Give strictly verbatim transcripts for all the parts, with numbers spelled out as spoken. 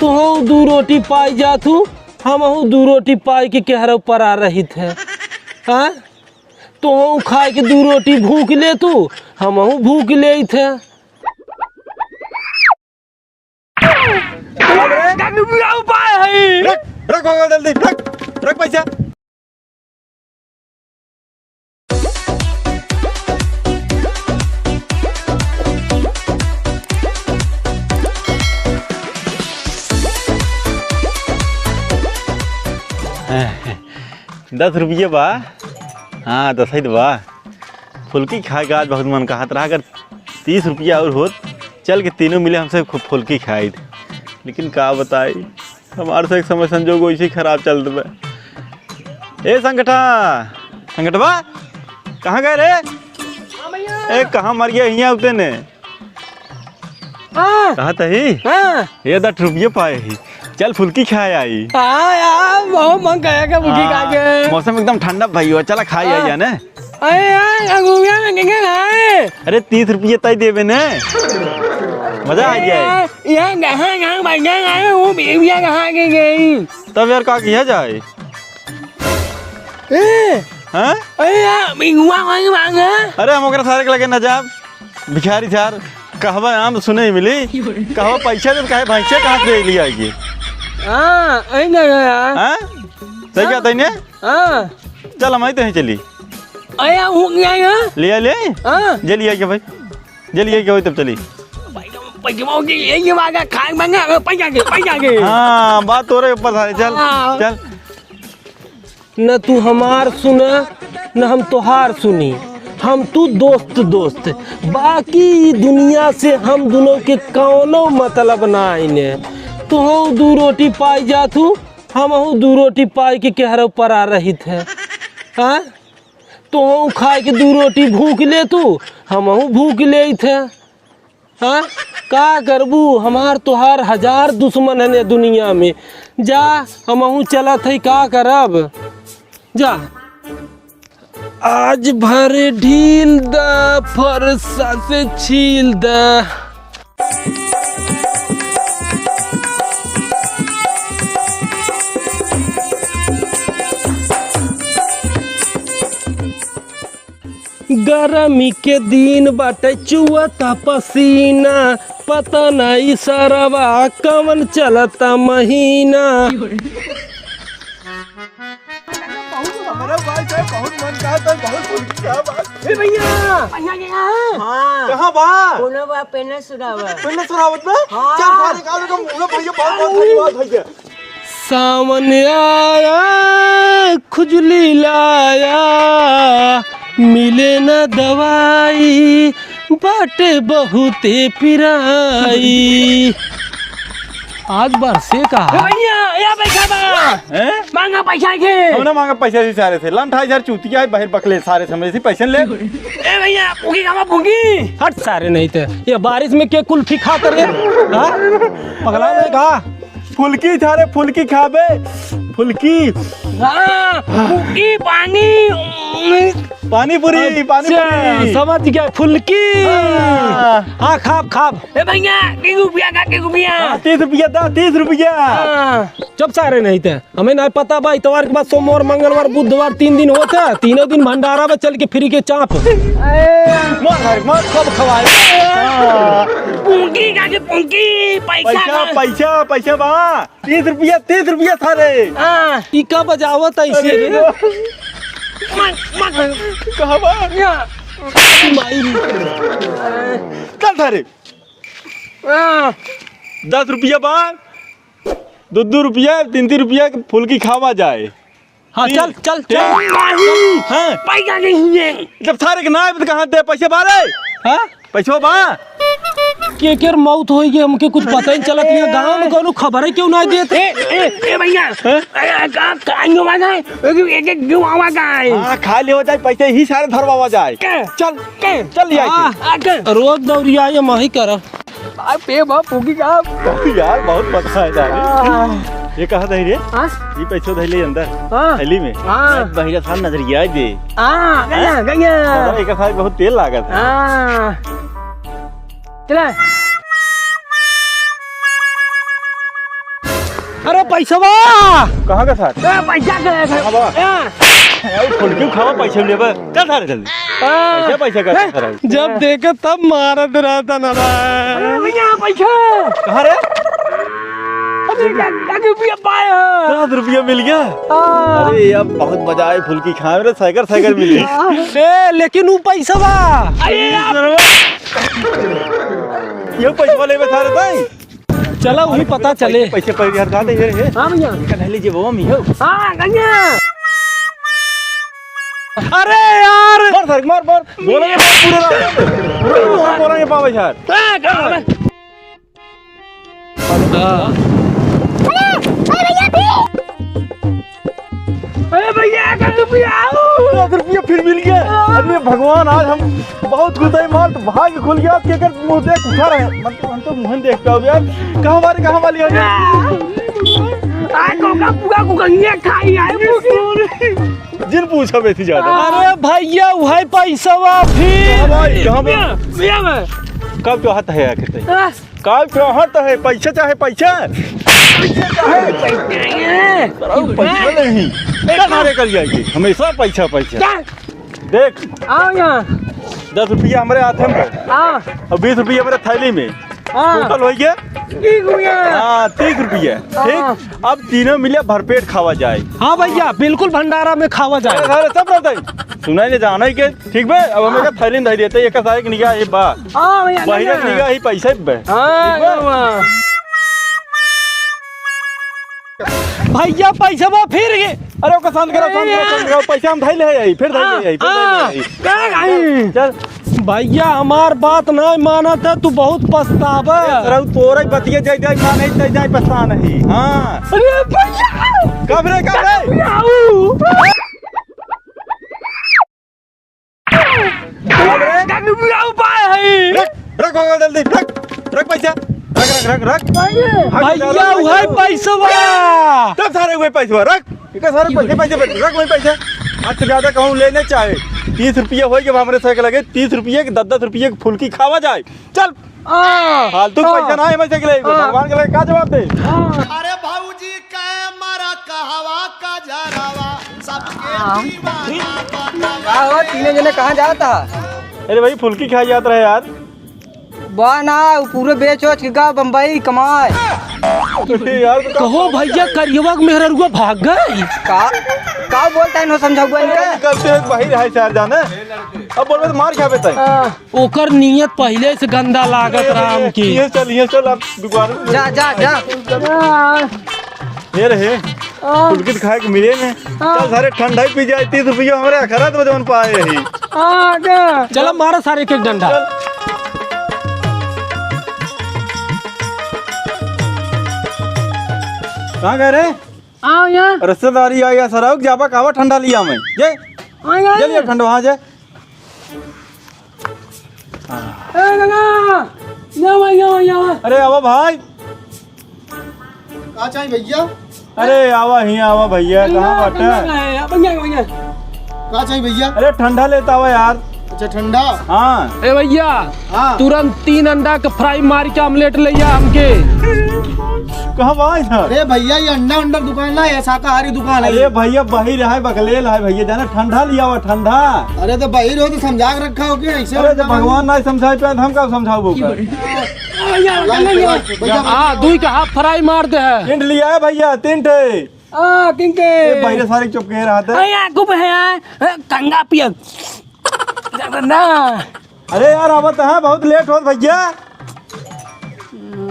तुहूँ दू रोटी पाई जात हू, हमहूँ दू रोटी पाई के केहरउ परा रहित है। हाँ? तुहूँ खाए के दू रोटी भूख लेतू, हमहूँ भूख लेइत है। अरे, का उपाय है? रख, रख, रख, जल्दी, रख, रख पैसा। दस रुपये बा। हाँ, दस ही तो बा। फुल्की खाए का आज बहुत मन कहत रहा, अगर तीस रुपया और होत, चल के तीनों मिले हमसे खूब फुल्की खाइत। लेकिन का बताई, हमार से एक समय संजोग वैसे ही खराब चलत बा। ए संगठा, संगठबा, कहाँ गए रे? हाँ भैया। ए, कहाँ मर गया हियाँ उतने? हाँ। कहा तही? हाँ। ये दस रुपये पाए ही। चल फुल्की खाए आई। हाँ यार, बहुत मन करेगा फुल्की खा के। हाँ, मौसम एकदम ठंडा भई हुआ, चला खाए आई हाँ। जाने। अरे यार, अंगूरिया में देखे ना है। अरे तीस रुपये तय देवे ने। मजा आ गया है। यार, यहाँ कहाँ, कहाँ बैठा है, वो बेबिया कहाँ के गई? तब यार का किया जाए? ए, हाँ? अरे यार, बिगुआ वही मांगे। अरे हम ओकरा सारे के लगे न जाब। भिखारी सार, कहवा आम सुने ही मिली, कहवा पैसा दे, कहे भैंसे कहाँ से ले आएगी? हाँ, ऐ ना यार। हाँ? सही हाँ। कहता है ने? हाँ। चल हम आते हैं चली। अरे वो क्या है? ले आ ले। हाँ। जे ले आ के भाई, जे ले आ के भाई तब चली। पैसा, पैसा मांगे, ये, ये मांगा, खाए मांगा, पैसा के, पैसा के। हाँ, बात तोरे ऊपर सारे, चल, हाँ। चल। न तू हमार सुना, न हम तोहार सुनी। हम तू दोस्त दोस्त, बाकी ई दुनिया से हम दुनों के कौनो मतलब ना आइने। तुहूँ दू रोटी पाई जात हू, हमहूँ दू रोटी पाई के केहरो परा रहित है। हाँ? तुहूँ खाए के दू रोटी भूख लेतू, हमहूँ भूख लेइत है। हाँ, का करबू? हमार तोहार हजार दुश्मन हने दुनिया में। जा, हमहूँ चलत हई, का करब? जा। आज भर ढील दा, फरसा से छील दा। गरमी के दिन बाटे, चुअता पसीना, पता नाई सरवा कवन चलता महीना। अरे भाई साहब, बहुत मन का था, बहुत फुल्की का बात। ए भैया, भैया के कहाँ? हाँ। कहाँ बा? कोनो बा, पेने सुरावत। पेने सुरावत बा? हाँ। चल, सारे काल का मुंह भैया, बहुत बहुत धन्यवाद भैया। सावन आया, खुजली लाया, मिले न दवाई, बाटे बहुते पिराई। आज बरसे का ए भैया, या पैसा बा। हैं? मांगा पैसा के। हम ना मांगा पैसा से सारे से। लंठा यार चूतिया है, बाहर बकले सारे से, हम ऐसे पैसे ले। ए भैया, फुल्की खावा फुल्की। हट सारे नहीं ते। ये बारिश में के कुल्फी खाता रे? हाँ? पगला में का? फुल्की था रे, फुल्की खाबे। फुल्की। हाँ, फुल्की, पानी। पानी पूरी, पानी अच्छा, पूरी। समझ गया, फुल्की। हाँ। हाँ, खाब, खाब। ए भैया, के रुपया का, के रुपया? हाँ, तीस रुपया दा, तीस रुपया। हाँ। चुप सारे नहीं ते। हमें ना पता बा, इतवार के बाद सोमवार, मंगलवार, बुधवार, तीन दिन होता है। तीनों दिन भंडारा में चल के फ्री के चाप। मार, मार, सब खवाए। हाँ। फुल्की का के फुल्की, पैसा पैसा, का? पैसा, पैसा बा। तीस रुपया, तीस रुपया सारे। हाँ। ई का बजावत है इसे अरे रे? नो। मत, मत। कहाँ बा? या। माई। चल सारे। हाँ। दस रुपया बा, दो दो रुपया, तीन तीन रुपया के फुल्की खावा जाए। हाँ, तीन। चल, चल, चल। नहीं, हाँ। पैसा नहीं है। जब सारे के ना आए, तो कहाँ दे पैसे बारे? हाँ? पैसो बा? के केर मौत होई के हमके कुछ पता ही चलत नहीं है। गाँव में कोनो खबर है क्यों ना देत? ए, ए, ए भैया, हैं? ए, का, का, यो बात है? एक, एक, एक, क्यों आवा का है? हाँ, खा लेवा जाए, पैसे ही सारे धरवावा जाए। के? चल, के? चल लिया हाँ, के। आ, के? रोज दौड़िया ये मही करब। आ, पे बा, फुल्की का। यार, बहुत मजा आया था। हाँ। ये कहाँ धई रे? हाँ? ये पैसो धई ले अंदर, हाँ। थैली में। हाँ। बहिरा साहब नजरिया दे। हाँ, गया, हाँ? गया। दादा, एक साथ बहुत तेल लागत है। हाँ। चला। अरे पैसवा! कहाँ का सार? ए, पैसा के है, सार। कहाँ बा? ए। ए, फुलकी खावा, पैसा लेबे। का सारे जल्दी? हाँ। पैसा, पैसा का सारे? जब देखे तब मारत रहता ना बा। अरे भैया, पैसा। कहाँ रे? अरे, दस रुपया पाए हैं। दस रुपया मिल गया? हाँ। अरे, अब बहुत मजा आए फुलकी खाए में, साइकिल, साइकिल मिली। ए, लेकिन वो पैसवा। अरे यार। ये पैसवा लेबे सारे ताई। चला, वही पता चले। पैसे पर यार, कहाँ दे रहे हैं? हाँ भैया। इनका धैले जेबवा में हो। हाँ, गंगा। अरे यार। मार सर, मार, मार। बोलेंगे, मार, पूरे रात। पूरे रात बोलेंगे, पावे यार। हाँ, कहाँ है? हाँ। अरे भैया, दस रुपया आओ। दस रुपया फिर मिल गया। अरे भगवान, आज हम बहुत खुश है, माल तो भाग्य खुल गया। आज केकर मुंह देख उठा रहे हैं। मतलब, हम तो मुंह देख पाओ यार। कहाँ वाली, कहाँ वाली है? आज तो का पूरा कुकनिया खाई आए। जिन पूछा बेसी ज्यादा। अरे भैया, वही पैसवा फिर। कहाँ भाई, कहाँ भाई? भैया, भैया मैं। कब तो हाथ है आके तय? हाँ। काल चाहत है, पैसा चाहे पैसा। पैसा चाहे पैसा। अरे पैसा नहीं। पैसा रे कर जाएगी। हमेशा पैसा, पैसा। क्या? देख। आओ यहाँ। दस रुपया हमरे हाथ में बा। हाँ। और बीस रुपया हमरे थैली में। हाँ। टोटल हो गया? तीस रुपया। हाँ, तीस रुपया। हाँ। ठीक? अब तीनों मिले भरपेट खावा जाए। हाँ भैया, बिल्कुल भंडारा में खावा जाए। अरे सारे सब रहता है। सुनाई नहीं जाना ही के। ठीक बे, अब हमें का थैली में धइ देते, एक सारे के निगाह ही बा। हाँ, भैया, बहिरे के निगाह ही पैसे बे। हाँ, ठीक बा? हाँ। भैया, पैसा बा फिर ये। अरे, ओके शांत करो, शांत करो, शांत करो। पैसा हम धइ ले आई, फिर धइ ले आई, फिर धइ ले आई। हाँ, हाँ। चल। भैया, हमार बात नहीं मानत है, तू बहुत पछताबे। अरे, तोरे बतिये जाई, जाई, माने, जाई, जाई, पछता नहीं। हाँ। अरे, भैया। कब रे, कब रे? भैया, आऊ। रख, रख, रख, जल्दी, रख, रख पैसा, रख, रख, रख, रख। भैया, वही पैसवा। तब सारे वही पैसवा, रख। इका सारे पैसे, पैसे, पैसे, रख वही पैसे। आज से ज्यादा कहूँ लेने चाहे, तीस रुपया होई के हमरे साइकिल लगे, तीस रुपया के, दस दस रुपया के फुलकी खावा जाए। चल। आ, फालतू आ, पैसा ना है, मैं साइकिल है, आ, भगवान के लगे का जवाब दे? आ। अरे भौजी के मरा कहवा का जरावा, सबके हाँ। दीवाना बनावा। का हो, तीनों जने कहाँ जाता? अरे भाई, फुल्की खाए जात रहे यार। बा ना, उ पूरे बेच ओच के गा बम्बई कमाए। अरे यार, तो कहो भैया, करियवा के मेहररुआ भाग गई। का, का बोलता है, इन्हों समझाऊंगा इनका। करते हैं, बाहर है चार जाने। अब बोलबे तो मार खाबे तय। हाँ। ओकर नियत पहिले से गंदा लागत राम की। ये चल, ये चल, अब दुकान में जा, जा, जा। ये रहे, हाँ। फुल्की खाए के मिले ने। हाँ। चल, सारे ठंडा ही पी जाए, तीस रुपया हमरे अखरत में जौन पाए ही। हाँ, जा। चल, अब मारो सारे एक एक डंडा। चल। कहाँ गए रे? आओ यहाँ। रिश्तेदारी आ गया सर, आओ, जाबा कहवा ठंडा लिया मैं। ये, आओ यहाँ। चलिए ठंडा, हाँ, जे। ए, गंगा, यहाँ आवा, यहाँ आवा, यहाँ आवा। अरे, आवा भाई। का चाहिए भैया? अरे, आवा, हियाँ आवा भैया, कहाँ बाटे? गंगा, गंगा, गंगा। का चाहिए भैया? अरे, ठंडा लेता आवा यार। अच्छा, ठंडा? हाँ। ए भैया, हाँ। तुरंत तीन अंडा के फ्राई मार के ऑमलेट ले आ हमके। कहाँ बा इधर? अरे भैया, ये अंडा, अंडा दुकान ना है, शाकाहारी दुकान है। अरे भैया, बहिर है, बकलेल है भैया, जाना ठंडा लिया हुआ, ठंडा। अरे तो बहिर हो तो समझा के रखा हो कि ऐसे अरे तो भगवान ना समझाए पाए तो हम का समझाओ बोल? भैया, भैया, भैया। हाँ, दुई का हाफ फ्राई मार दे है। टिंड लिया है भैया, टिंड है। आ, टिंड है। ये बहिरे सारे चुप के रहा था। अरे यार, गुप है यार। ए, कंगा पिया। ना। अरे यार, आवत है, बहुत लेट होत भैया।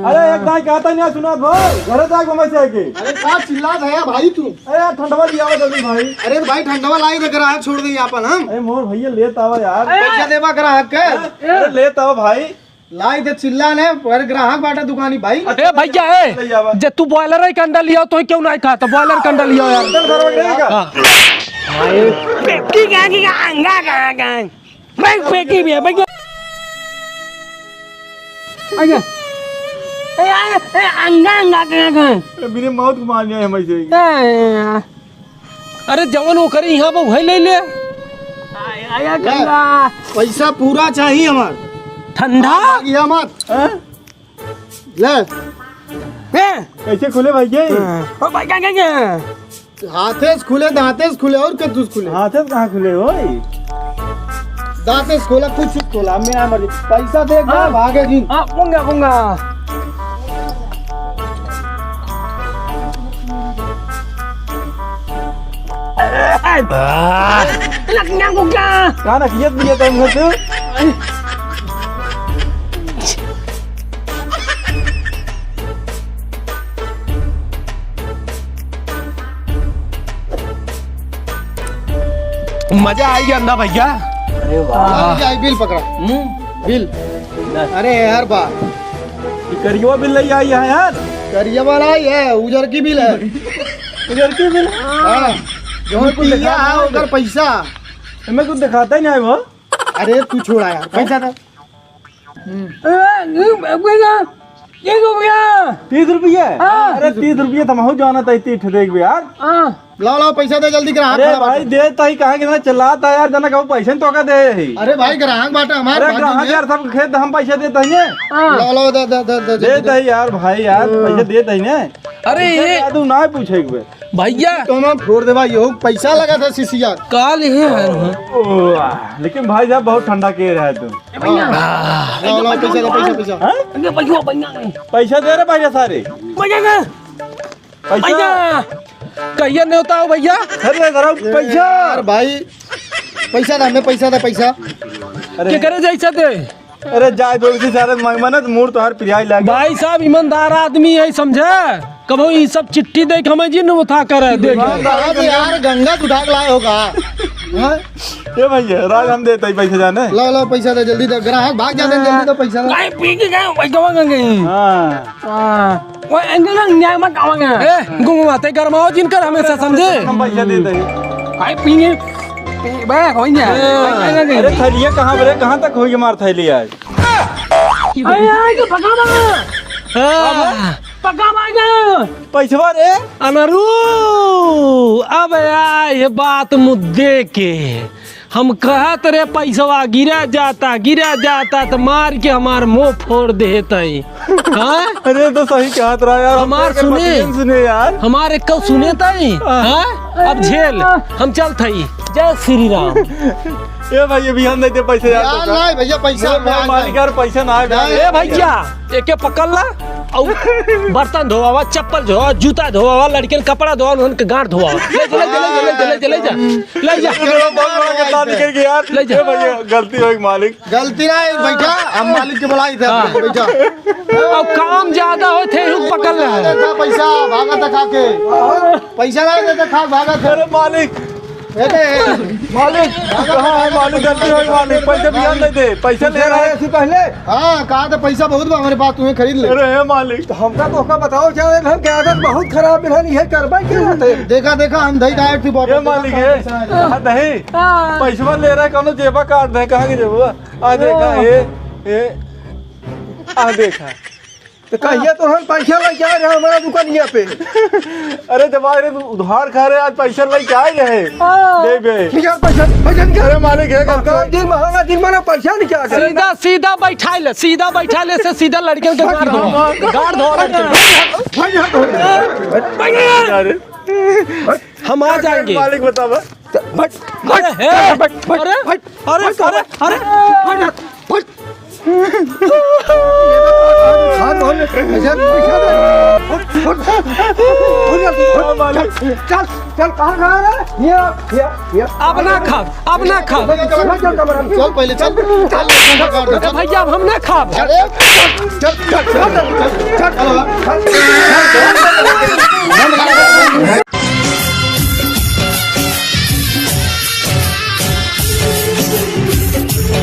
अरे एक दाई कहता नहीं सुना भाई, घरे जाके घूमे से आके। अरे का चिल्लात है यार भाई तू? अरे यार, ठंडवा लिया आवा जल्दी भाई। अरे तो भाई, ठंडवा लाई दे, ग्राहक छोड़ दे आपन हम। अरे मोर भैया, लेत आवा यार। पैसा देबा ग्राहक के। अरे लेत आवा भाई। लाई दे, चिल्ला ने, अरे ग्राहक बाटे दुकानी भाई। ए भैया, ए, ले आवा। जे तू बॉयलर के अंडा लिया तो क्यों नहीं खाता? बॉयलर के अंडा लिया यार। अंडा खराब हो गया का? हाँ। पेटी कहाँ की, अंडा कहाँ का? भाई, पेटी भी है, भैया। भैया। ए, ए, ए, अंडा, अंडा कहाँ का? ए, मेरे मौत को मार लिया है मैं से। ए, अरे, जवन ओकरे यहाँ बा, वही ले ले। आया, आया, ले, ठंडा। पैसा पूरा चाहिए हमार। ठंडा? आ गया मत। हैं? ले। हैं? कैसे खुले भाई ये? हाँ। ओ भाई, क्या, क्या, क्या? हाथे से खुले, दांते से खुले, और कद्दू से खुले? हाथे से कहाँ खुले होई? दांते से खोला, कुछ से खोला, मैं आ मर्जी। पैसा दे, हाँ। भागे जी। हाँ, पूंगा, पूंगा। आह। लग गया, लग गया। कहाँ रखिए दिए तुम घर से? मजा आई गया ना भैया। अरे वाह। हाँ, आई बिल पकड़ा। हम्म। बिल। अरे यार बा। ये करियवा बिल लई आई है यार। करिया वाला ही है, उजर की बिल है। उजर की बिल? हाँ। जौन कुछ पिया दिखाता है, है। ओकर पैसा। हमें कुछ दिखाता ही नहीं है वो। अरे तू छोड़ा यार, पैसा दे। हम्म। ए, ये भैया, ये हो गया। तीस रुपया? हाँ। अरे तीस रुपया तो महू जाना था, तीस देख भी यार। हाँ। लाओ, लाओ, पैसा दे जल्दी, ग्राहक अरे खड़ा भाई, बाटे। दे तही, कहाँ के ना चिल्लाता यार, जना कहूँ पैसे तो का दे ही। अरे भाई, ग्राहक बाटे हमारे अरे बाजू ग्राहक में। यार, सब खेत हम पैसे देता ही है। हाँ। लाओ, लाओ, दे, दे, दे, दे, दे दे। तही यार, भाई यार, हाँ। पैसे देता ही ने। अरे पैसे ये यार, तू ना पूछे एक बेर। भैया। तो हम फोड़ देबा, यो पैसा लगा था शीशिया। काल ही है। ओ, आ, लेकिन भाई साहब बहुत ठंडा के रहा है तू। ए भैया। आह। लाओ, लाओ, पैसा दे, पैसा, पैसा। हाँ? ये पैसा, पैसा नहीं। पैसा दे रे भैया सारे। पैसा दे। पैसा। पैसा। कहिया नहीं होता हो भैया? अरे जरा पैसा। यार भाई, पैसा दे, हमें पैसा दे, पैसा। अरे। के करे जैसा दे? अरे जाए दो, इसी सारे म-, मन्नत मूड़ तोहार पिराई लागे। भाई साहब ईमानदार आदमी है, समझे? कबो ई सब चिट्ठी देख हमें जिन उठा करे, देख। ईमानदार आदमी यार, गंगा से उठा के लाए होगा। हाँ? ए भैया, राज हम देते ही पैसे जाने। ला, ला, पैसा दे, जल्दी दे, ग्राहक भाग जाते हैं, जल्दी दे पैसा। काहे पी के गए, भाई, गवा गए। हाँ। हाँ। वो एंगल ना न्याय मत आवांगे। ए, गुंगवा, ते गरमाओ जिनकर हमेशा, समझे? हम पैसा देते ही। काहे पीने? पी, बे, हो गया। हाँ। अरे, थैलिया कहाँ बरे, कहाँ तक होई हमार थैली आज? अरे यार, ये पका बा। हाँ। पका बा ना। पैसवा रे। अनरू, अब आए बात मुद्दे के। हम कहत रे पैसवा गिरा जाता, गिरा जाता, त मार के हमार मुंह फोड़ देतई। हाँ? अरे तो सही कहत रहा यार, हमार हमको सुने। मत सुने यार। हमारे कौ सुने तई? हाँ। हाँ? अब झेल, हम चलत हई। जय श्री राम। ए भाई, अभी हम नहीं दे पैसे यार, यार तो का? नहीं भैया, पैसा मेरे हम मालिक यार, पैसा ना है यार। नहीं। ए भैया, एके पकड़ ला, अउ बर्तन धोवावा, चप्पल धोवावा, जूता धोवावा, लड़कियन कपड़ा धोवावा, उनके गांड धोवावा। ले जा, ले जा, ले जा, ले जा, ले जा, ले जा। अरे बहुत बड़ा गलती कर गया यार। ले जा। ए भैया, गलती हो गई मालिक। गलती ना है, बैठा, हम मालिक के बुलाई थे, हाँ। बैठा। अब काम ज्यादा होते ही पकड़ ले। पैसा भागा था खा के। पैसा ना देते, खा भागा था। अरे मालिक, ए दे। मालिक, कहाँ है मालिक? गलती हो गई मालिक, पैसे भी हम नहीं दे, पैसे ले रहे हैं। ऐसे पहले? हाँ, कहा था पैसा बहुत बा हमारे पास, तुम्हें खरीद ले। अरे हे मालिक। तो हमका तो ओका बताओ, क्या है, हम क्या आदत बहुत खराब है, ये करबे के होते। देखा, देखा, हम धई डायरेक्ट थी ये बात। मालिक है। पैसा नहीं। हाँ, नहीं। हाँ। पैसवा ले रहे, कौनो जेबा काट दे, कहाँ के जेबा? आ देखा, हाँ। ये, ये, आ देखा। तो कहिए तो हम पैसा लेके आए रहे हमारा दुकानिया पे। अरे जब आए रहे तो उधार खा रहे, आज पैसा लेके आए रहे। हाँ। दे बे। निकाल पैसा, पैसा निकाल। अरे मालिक है, अब काम दिन महंगा, दिन माना पैसा निकाल। सीधा, सीधा बैठा ले, सीधा बैठा ले से सीधा लड़के के गाड़ दो। गाड़ दो लड़के। भाई, यहाँ तो अरे। हम आ जाएंगे। मालिक बतावा। हट, हट, अरे, हे, हट, हट, अरे, हट, अरे, हट, अरे, हट, अरे। हट, हट। खान वाले, ऐसे पैसा दे। हट, हट, हट, चल, चल, चल, कहाँ जा रहा है? ये, ये, ये। अब ना खाब, अब ना खाब। चल, चल, चल, चल, पहले चल, चल, चल, चल, अरे भैया, अब हम ना खाब। चल, चल, चल, चल।